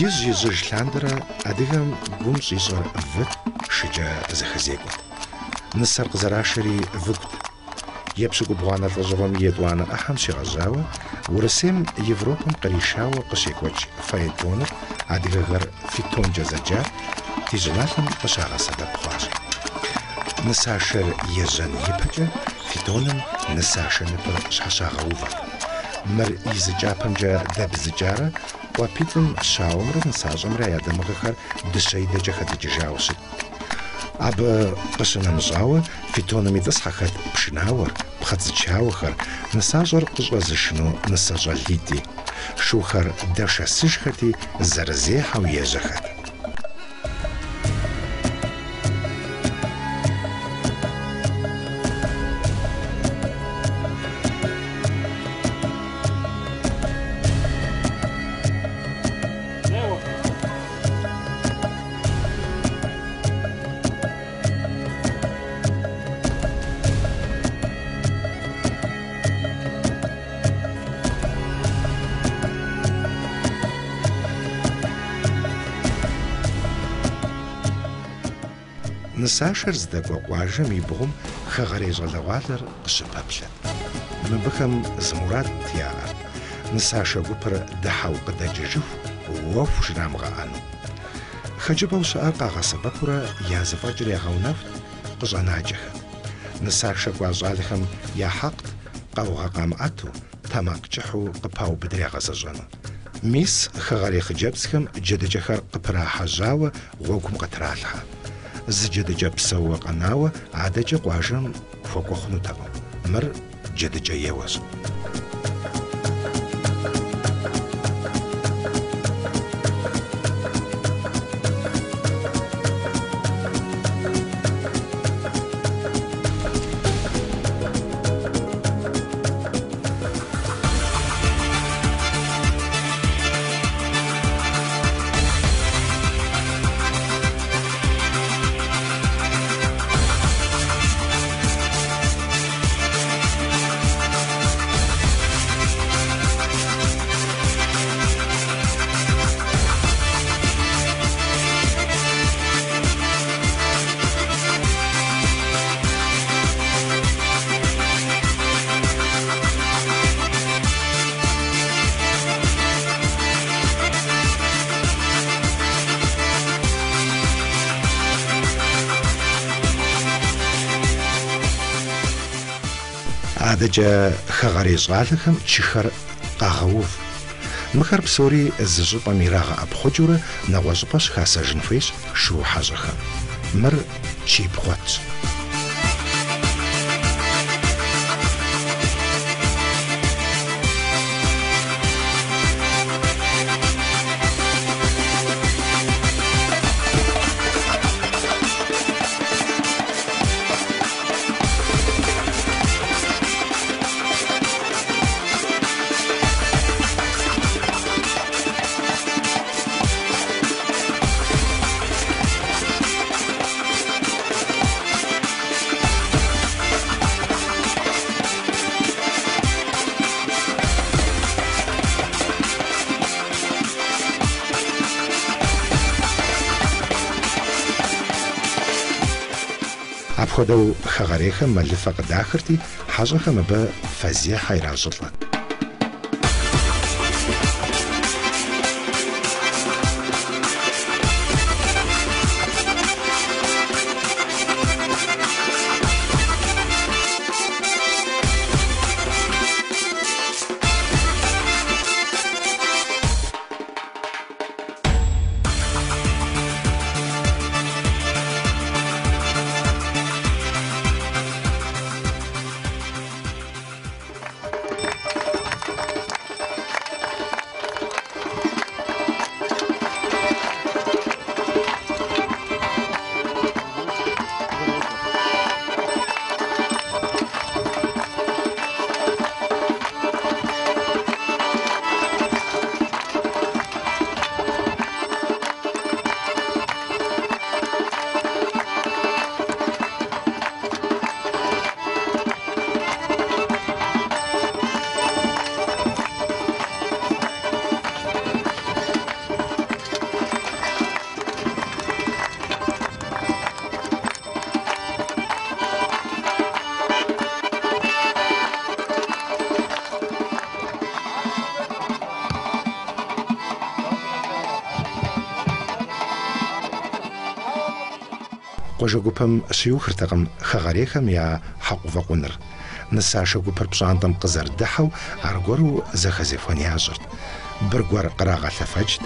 Ижь-ижьыж лъандэрэ адыгэм гум щӏищӏэр выт, шыкӏэ зэхэзекӏуэт. Нысэр къызэрашэри выгут. Епщыкӏубгъуанэ лӏэщӏыгъуэм и етӏуанэ ӏыхьэм щегъэжьауэ, Урысейм Европэм къришауэ къыщекӏуэкӏ фаэтоныр, адыгэхэр фитонкӏэ зэджар, ди щӏыналъэм къыщагъэсэбэп хъуащ. Нысашэр ежьэн ипэкӏэ фитоным нысашэ ныпыр щхьэщагъэувэрт. Мыр и зы кӏапэмкӏэ дэбзыкӏарэ къуапитӏым щауэмрэ нысащӏэмрэ я дамыгъэхэр дыщэидэкӏэ хэдыкӏыжауэ щытт. Абы къыщынэмыщӏауэ, фитоным итӏысхьэхэт пшынауэр, пхъэцӏычауэхэр, нысащӏэр къыщӏэзышыну нысэ щӏалитӏи. Шухэр дэшэсыжхэти, зэрызехьэу ежьэхэт. Нысашэр здэкӏуэ къуажэм и бгъум хэгъэрей щӏалэгъуалэр къыщыпэплъэт. Мыбыхэм зы мурадт яӏэр, нысашэ гупыр дыхьэу къыдэкӏыжыху уэху жрамыгъэӏэну. Хэкӏыпӏэу щыӏэр къагъэсэбэпурэ я зэфӏэкӏыр ягъэунэхут, къыщӏэнакӏэхэт. Нысашэ кӏуа щӏалэхэм я хьэкът къаугъэ къамыӏэту, тэмакъкӏыхьу къыпаубыдыр ягъэзэщӏэну. Мис, хэгъэрей хъыджэбзхэм джэдыкӏэхэр къыпрахьэжьауэ гъуэгум къытралъхьэ. Зы джэдыкӏэ псэууэ къэнауэ адэкӏэ къуажэм хуэкӏуэ хъунутэкъым. Мыр джэдыкӏэ еуэщ. Адэкӏэ хэгъэрей щӏалэхэм чыхэр къагъэув. Мыхэр псори зы щӏыпӏэм ирагъэӏэпхъукӏыурэ нэгъуэщӏыпӏэ щыхасэжын хуейщ шу хьэщӏэхэм. Мыр чийпхъуэтщ. Апхуэдэу хэгъэрейхэм мэлыфэ къыдахырти, хьэщӏэхэм абы фэзехьэ иращӏылӏэрт. Къуажэ гупэм щиухыртэкъым хэгъэрейхэм я хьэкъувэкъуныр. Нысашэ гупыр пщӏантӏэм къызэрыдыхьэу аргуэру зэхэзехуэн ящӏырт. Быргуэр кърагъэлъэфэкӏт,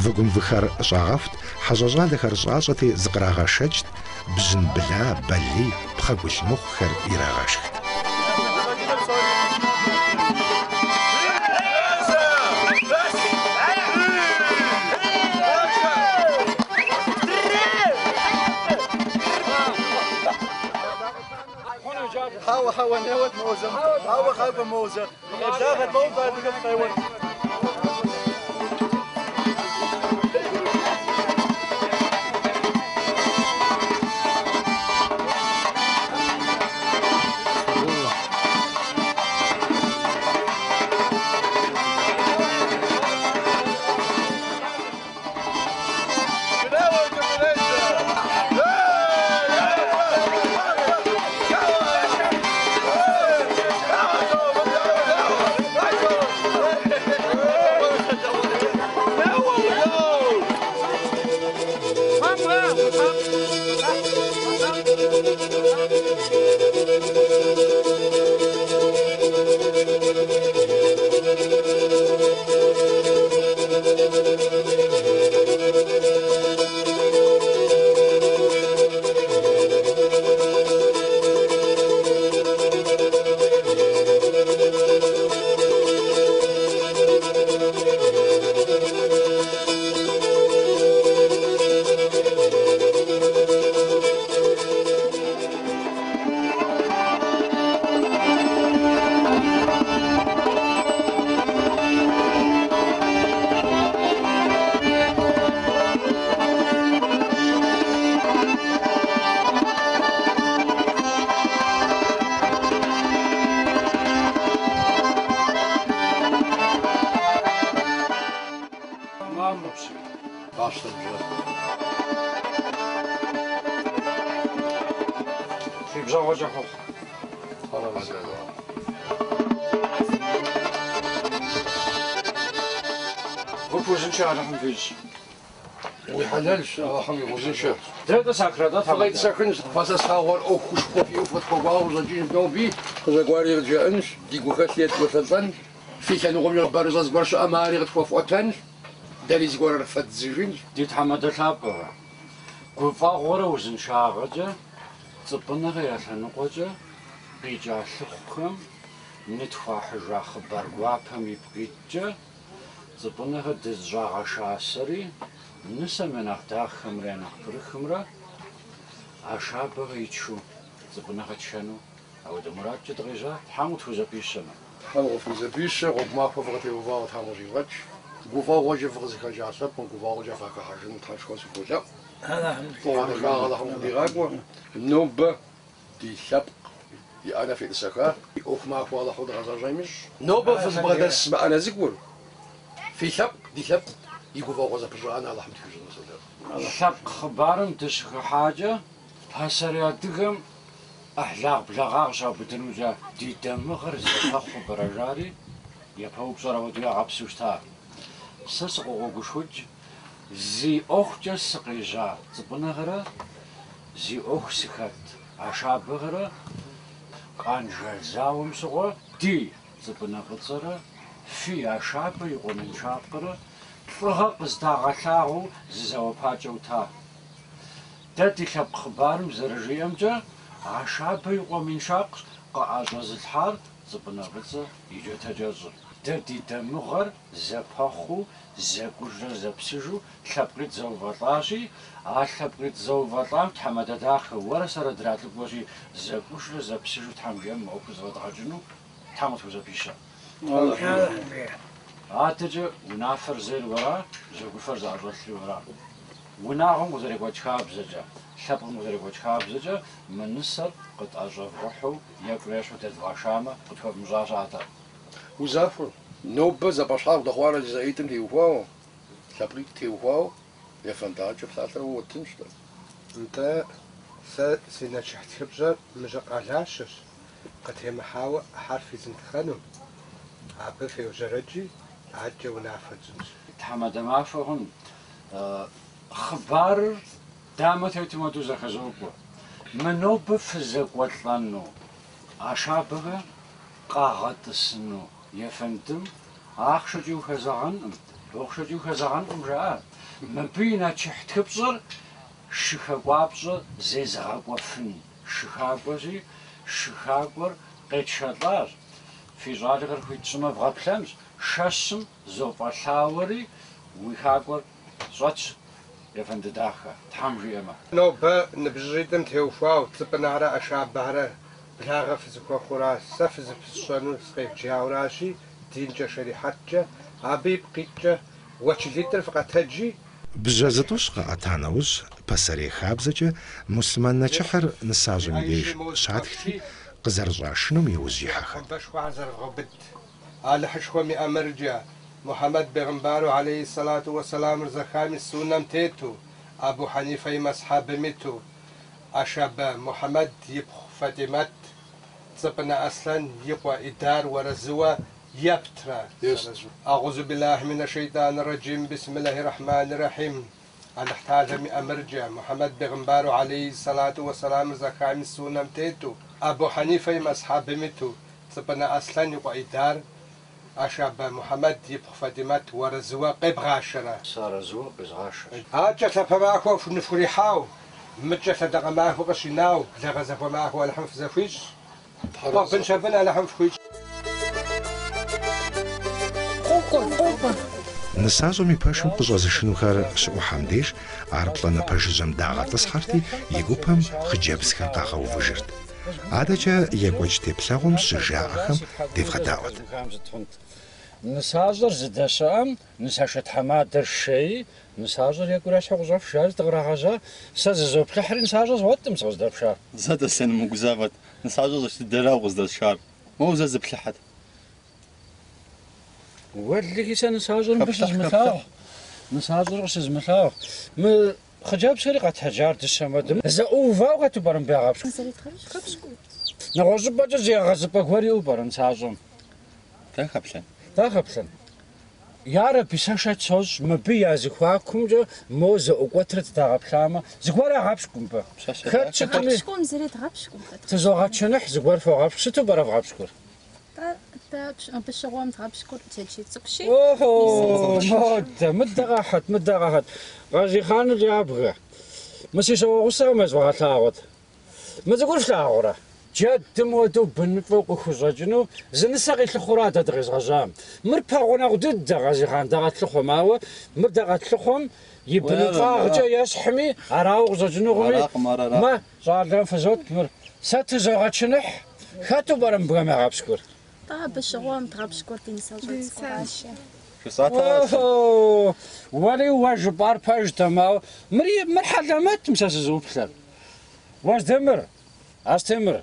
выгум выхэр щӏагъэхут, хьэщӏэ щӏалэхэр щӏащӏэти зыкърагъэшэкӏт, бжьын была, балий, пхъэгулъ мыхъухэр ирагъэшхт. Хьэуэ, хьэуэ, неуэт мозэ. Хьэуэ, къакӏуэ мозэ. Къеблагъэт нобэ адыгэм къеуэт. Фи бжьэгъуэкӏэ хъухъу. Гуп узыншэ Алыхьым фищӏ. Уи хьэлэлщ, Алыхьым и узыншэ. Дэтӏысэхрэ, тӏэ, тхьэмадэ? Фыкъетӏысэхынщ. Фэсэсхьэгъуэр ӏуэхушхуэ фиӏэу фыкъытхуэкӏуауэ къыщӏэкӏынщ ноби, къызэкӏуари къыджаӏэнщ, ди гухэлъ едгъуэлӏэлӏэнщ. Фи лъэныкъуэмкӏэ хъыбарыщӏэ зыгуэр щыӏэмэ, ари къытхуэфӏуэтэнщ, дэри зыгуэрыр фэддзыжынщ. Ди тхьэмадэ лъапӏэ, гуфӏэгъуэрэ узыншагъэкӏэ, Цӏыпӏынэхэ я лъэныкъуэкӏэ къикӏа лъыхъухэм нытхуахьыжа хъыбар гуапэм ипкъ иткӏэ, Цӏыпӏынэхэ дызыщӏагъэшасэри, нысэм я нэхъ дахэмрэ я нэхъ пырыхымрэ Ашабэхэ итшу Цӏыпӏынэхэ тшэну апхуэдэ мурадкӏэ дыкъежьа, Тхьэм къытхузэпищэмэ. Тхьэм къыфхузэпищэ, гъуэгу махуэ фыкъытеувауэ Тхьэм къыщӏигъэкӏ. Гуфӏэгъуэкӏэ фыкъызыхэкӏа лъэпкъым гуфӏэгъуэкӏэ фахыхьэжыну Тхьэшхуэм сыхуолъэӏу. Фӏыгъуэ дахагъэ Алыхьым къыдигъакӏуэ. Нобэ ди лъэпкъ и ӏэнэ фетӏысэха, и ӏуэху махуэ Алыхьу дгъэзащӏэм ищӏ. Нобэ фызыбгъэдэс мы ӏэнэ цӏыкӏур фи лъэпкъ, ди лъэпкъ и гуфӏэгъуэ зэпыщӏа ӏэнэ Алыхьым тхуищӏыну солъэӏу. Лъэпкъ хъыбарым дыщыхыхьакӏэ, пасэрей адыгэм ӏыхьлагъ-благъагъ щаубыдынукӏэ ди дамыгъэр зэпэхъуу пӏэрэ жари, япэ упщӏэр апхуэдэу ягъэпсу щыта. Сэ сыкъогъуэгушхукӏ, зи ӏуэхукӏэ сыкъежьа Цӏыпӏынэхэрэ зи ӏуэху сыхэт Ашабэхэрэ Къанжал зауэм щыгъуэ ди Цӏыпӏынэ Фӏыцӏэрэ фи Ашабэ и къуэ Миншакърэ лӏыгъэ къыздагъэлъагъуэу зы зауэпакӏэ ӏута. Дэ ди лъэпкъ хъыбарым зэрыжиӏэмкӏэ, Ашабэ и къуэ Миншакъщ къыӏэщӏэзылъхьар Цӏыпӏынэ Фӏыцӏэ и джатэкӏэщӏыр. Дэ ди дамыгъэр зэпэхъуу, зэкӏужрэ зэпсыжу лъэпкъитӏ зэувэлӏащи, а лъэпкъитӏ зэувэлӏам тхьэмадэ дахэ уэрэ сэрэ дралӏыкӏуэщи, зэкӏужрэ зэпсыжу Тхьэм жиӏэм мы ӏуэхур зэфӏэдгъэкӏыну Тхьэм къытхузэпищэ. Адэкӏэ унафэр зейр уэра, жьэгуфэр зыӏэщӏэлъри уэра. Унагъуэм къызэрекӏуэкӏ хабзэкӏэ, лъэпкъым къызэрекӏуэкӏ хабзэкӏэ мы нысэр къытӏэщӏэвгъыхьу екӏурэ ещхьу дэдвгъэшамэ, къытхуэвмыщӏа щыӏэтэ. Узахуэ, нобэ зэпӏэщхьагъ дыхъуарэ жызаӏитӏым теухуауэ, лъэпкъитӏ теухуауэ, ефэндакӏэ псалъэр уэ уэттынщ дэ. Нтӏэ, сэ си нэчыхь тхыпщӏэр Мыжьыкъ Алащэщ, къытемыхьауэ хьэрф измытхъэну, абы феужьэрэкӏи, адэкӏэ унафэ тщӏынщ. Тхьэмадэ махуэ хъун, хъыбарыр дамэ тетым хуэдэу зэхэзокӏуэ. Мы нобэ фызэкӏуэлӏэну Ашабэхэ къагъэтӏысыну ефэндым ахъшэкӏи ухэзэгъэнкъым, бохъшэкӏи ухэзэгъэнкъым, жаӏа. Мыбы и нэчыхь тхыпщӏэр шыхэкӏуапщӏэ зезыгъэкӏуэфын шыхакӏуэщи, шыхакӏуэр къетшэлӏащ. Фи щӏалэхэр хуит тщӏымэ вгъэплъэнщ, шэщым зофӏэлъауэри уи хакӏуэр щӏэтщ, ефэнды дахэ, Тхьэм жиӏэмэ. Нобэ ныбжьыщӏитӏым теухуауэ Цӏыпӏынэрэ Ашабэхэрэ благъэ фызыхуэхъура, сэ фызыпысщӏэну сыкъевджауращи, динкӏэ, шэрихьэткӏэ, абы ипкъ иткӏэ уэчылитӏыр фыкъэтэджи. Бжьэ зытӏущ къаӏэта нэужь, пасэрей хабзэкӏэ муслъымэн нэчыхьыр нысащӏэм и деж щатхти, къызэрыщӏашынум иужь ихьэхэт. ӏэпхъуамбэшхуэхэр зэрывгъэубыд. Алыхьышхуэм и ӏэмыркӏэ, Мухьэмэд бегъымбару алейхи сэлату уэсэламыр зэхам и суннэм тету, Абу Хьэнифэ и мэсхьэбым иту, Ашабэ Мухьэмэд ипхъу Фатӏимэт, Цӏыпӏынэ Аслъэн и къуэ Идар уарэзыуэ ептрэ? Агъузу биллахи минэ шейтӏани рэджим, бисмиллахи рэхьмани рэхьим. Алыхьталэм и ӏэмыркӏэ, Мухьэмэд бегъымбару алейхи сэлату уэсэламыр зэхам и суннэм тету, Абу Хьэнифэ и мэсхьэбым иту, Цӏыпӏынэ Аслъэн и къуэ Идар, Ашабэ Мухьэмэд ипхъу Фатӏимэт уарэзыуэ къебгъашэрэ? Сыарэзыуэ къезгъашэщ. Адэкӏэ лъапэ махуэ ныфхурихьау, мыдкӏэ лъэдакъэ махуэ къыщинау, благъэ зэхуэмахуэ Алыхьым фызэхуищӏ. Къуэбын-щэбын Алыхьым фхуищӏ. Къокӏуэ, къокӏуэ. Нысащӏэм и пэшым къыщӏэзышынухэр щыӏухьэм деж, ар плӏанэпэ жыжьэм дагъэтӏысхьэрти, и гупэм хъыджэбзхэр къагъэувыжырт. Адэкӏэ екӏуэкӏ теплъэгъуэм щыжаӏэхэм девгъэдаӏуэт. Нысащӏэр зыдэщыӏэм нысашэ тхьэмадэр шэи, нысащӏэр екӏуращхьэу къыщӏэфш, жари дыкърагъэжьа. Сэ зызоплъыхьри нысащӏэ згъуэткъым сыкъыздэпшар. Зэ Аслъэн, умыгузавэт, нысащӏэ щӏэс дыдэра укъыздэсшар. Моуэ зэ зыплъыхьэт. Уэлэхьи, сэ нысащӏэр мыбы Хэплъыхь, щызмылъагъу. хэплъыхь. Нысащӏэр къыщызмылъагъу. Мы хъыджэбзхэри къэтэджар дыщэм хуэдэу. Зэӏуувауэ хэту пӏэрэ мыбы ягъэпщкӏу? Нэгъуэщӏыпӏэкӏэ зы егъэзыпӏэ гуэр иӏэу пӏэрэ нысащӏэм? Дэ хэплъэн. Дэ хэплъэн. Ярэби, сэ шэч сощӏ, мыбы я зэхуакумкӏэ мо зэӏукӏуэтрэ дыдагъэплъамэ, зыгуэр ягъэпщкӏу мыбы. Пщащэ Хэт дахэ. щытми, Дгъэпщкӏум, зыри дгъэпщкӏум хэт. тызогъэчыныхь, зыгуэр фогъэпщкӏу. Сыту пӏэрэ вгъэпщкӏур? Тӏэ, дэ абы щыгъуэм дгъэпщкӏур джэджьей цӏыкӏущи. Охо, модэ, мыдэ къэхьэт, мыдэ къэхьэт. Къазихъаныр ябгэ. Мы си щауэгъусэхэм езгъэгъэлъагъуэт. Мы цӏыкӏур флъагъурэ? Джэдым хуэдэу быныфӏэу къыхущӏэкӏыну зы нысэ къилъыхъуэра дэ дыкъезгъэжьам. Мыр пэгъунэгъу дыдэ Къазихъан дэ къэтлъыхъуэм, ауэ мыр дэ къэтлъыхъуэм и быныфӏагъкӏэ ещхьми, арауэ къыщӏэкӏынукъыми. Аракъым, ар аракъым. Мэ, щӏалэм фызот мыр. Сэ тызогъэчыныхь, хэту пӏэрэ мыбыхэм ягъэпщкӏур? Тӏэ, абы щыгъуэм дгъэпщкӏур ди нысащӏэ цӏыкӏуращи. Жысӏатэкъэ, Аслъэн? Охо, уэри уэ жыпӏар пэжтэм, ауэ мыри мыр хьэлэмэтым сэ сызыӏуплъэр. Уэздемыр, Астемыр,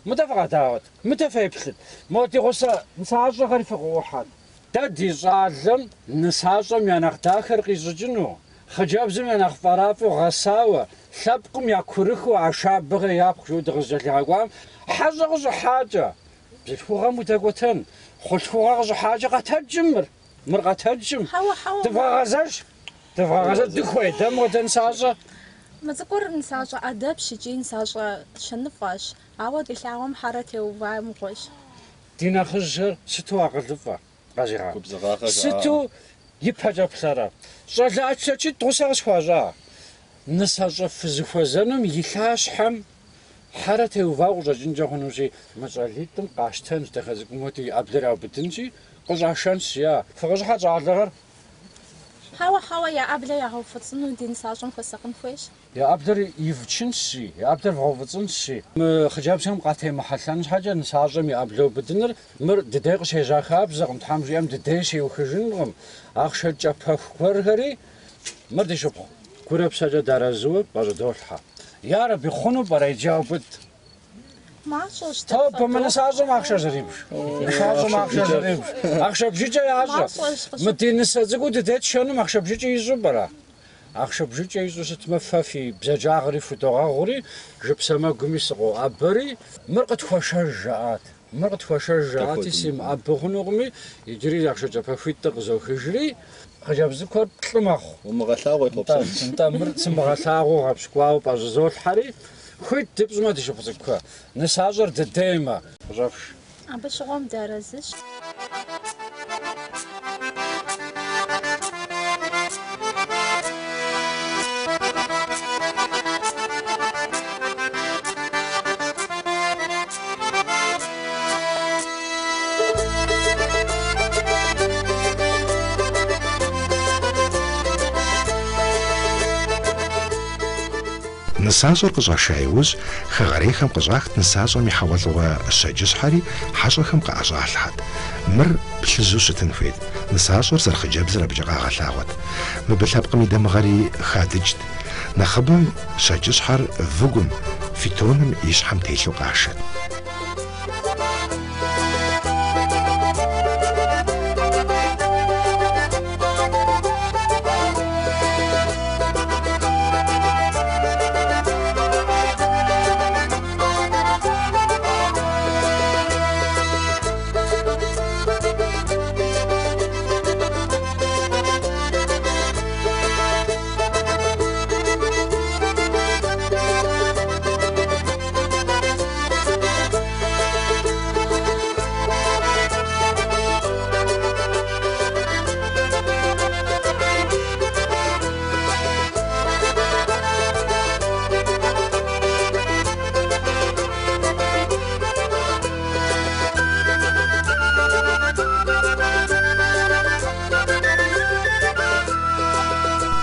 мыдэ фыкъэдаӏуэт, мыдэ феплъыт, мо ди гъусэ нысащӏэхэри фыкъыӏухьэт. Дэ ди щӏалэм нысащӏэм я нэхъ дахэр къищӏыкӏыну, хъыджэбзым я нэхъ фӏэрафӏэу гъэсауэ, лъэпкъым я курыхыу Ашабэхэ япхъу жиӏэу дыкъызыкӏэлъигъэкӏуам, хьэщӏэ къыщӏыхьакӏэ, бзылъхугъэм удэкӏуэтэн, хъулъхугъэ къыщӏыхьакӏэ къэтэджым мыр, мыр къэтэджым. Хьэуэ, хьэуэ. Дывгъэгъэзэж, дывгъэгъэзэж, дыхуей дэ мыуэдэ нысащӏэ. Мы цӏыкӏур нысащӏэ ӏэдэбщ икӏи нысащӏэ щэныфӏэщ, ауэ ди лъагъуэм хьэрэ теува мыгъуэщ. Ди нэхъыжьхэр сыту акъылыфӏэ, Къазихъан? Губзыгъагъэ жаӏа. Сыту ипэкӏэ плъэрэ? Щӏалэ ӏэчлъэчитӏ гъусэ къысхуащӏа? Нысащӏэ фызыхуэзэнум и лъащхьэм хьэрэ теувауэ къыщӏэкӏынкӏэ хъунущи, мы щӏалитӏым къащтэнщ, дахэ цӏыкӏум хуэдэу и ӏэблэр яубыдынщи, къыщӏашэнщ, жиӏа. Фыкъыщӏыхьэт щӏалэхэр. Хьэуэ, хьэуэ, я ӏэблэ ягъэуфӏыцӏыну ди нысащӏэм хуэсакъын хуейщ. Я ӏэблэр ивчынщи, я ӏэблэр вгъэуфӏыцӏынщи. Мы хъыджэбзхэм къатемыхьэлъэн щхьэкӏэ нысащӏэм и ӏэблэ убыдыныр мыр дыдей къыщежьа хабзэкъым, Тхьэм жиӏэм дыдей щиухыжынкъым. Ахъшэ кӏэпэху гуэрхэри мыр ди шыпхъу гурэ псэкӏэ дыарэзыуэ пӏэщӏыдолъхьэ. Ярэби, хъуну пӏэрэ иджы яубыд? Мащӏэщ, дэ Тобэ, мы пфӏэдох. нысащӏэм ахъшэ зэрибж. Нысащӏэм ахъшэ зэрибж. Ахъшэ бжыкӏэ ящӏэ. Мащӏэщ, Мы ди нысэ цӏыкӏуу дыдей тшэнум ахъшэ бжыкӏэ ищӏу пӏэрэ? Ахъшэ бжыкӏэ ищӏу щытмэ, фэ фи бзаджагъэри фхудогъэгъури, жып сэмэгуми сыкъоӏэбэри, мыр къытхуэшэж жаӏат. Мыр къытхуэшэж жаӏати, симыӏэбэ хъунукъыми, иджыри ахъшэ кӏэпэхуитӏыр къызохыжри, хъыджэбз цӏыкӏухэр плӏы мэхъу. Умыгъэлъагъуэ и Нтӏэ, хъуэпсэнщ. нтӏэ, мыр сымыгъэлъагъуэу гъэпщкӏуауэ пӏэщӏызолъхьэри, Хуит дыпщӏмэ, ди шыпхъу цӏыкӏухэ, нысащӏэр дыдеймэ. Къыщӏэфш. Абы щыгъуэм дыарэзыщ. Нысащӏэр къыщӏаша иужь, хэгъэрейхэм къыщӏахт нысащӏэм и хьэгъуэлӏыгъуэ щэкӏыщхьэри хьэщӏэхэм къыӏэщӏалъхьэт. Мыр плъыжьу щытын хуейт, нысащӏэр зэрыхъыджэбзыр абыкӏэ къагъэлъагъуэт. Мыбы лъэпкъым и дамыгъэри хадыкӏт. Нэхъыбэм щэкӏыщхьэр выгум, фитоным и щхьэм телъу къашэт.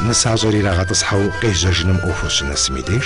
Нысащӏэр ирагъэтӏысхьэу къежьэжыным ӏуэхур щынэсым и деж.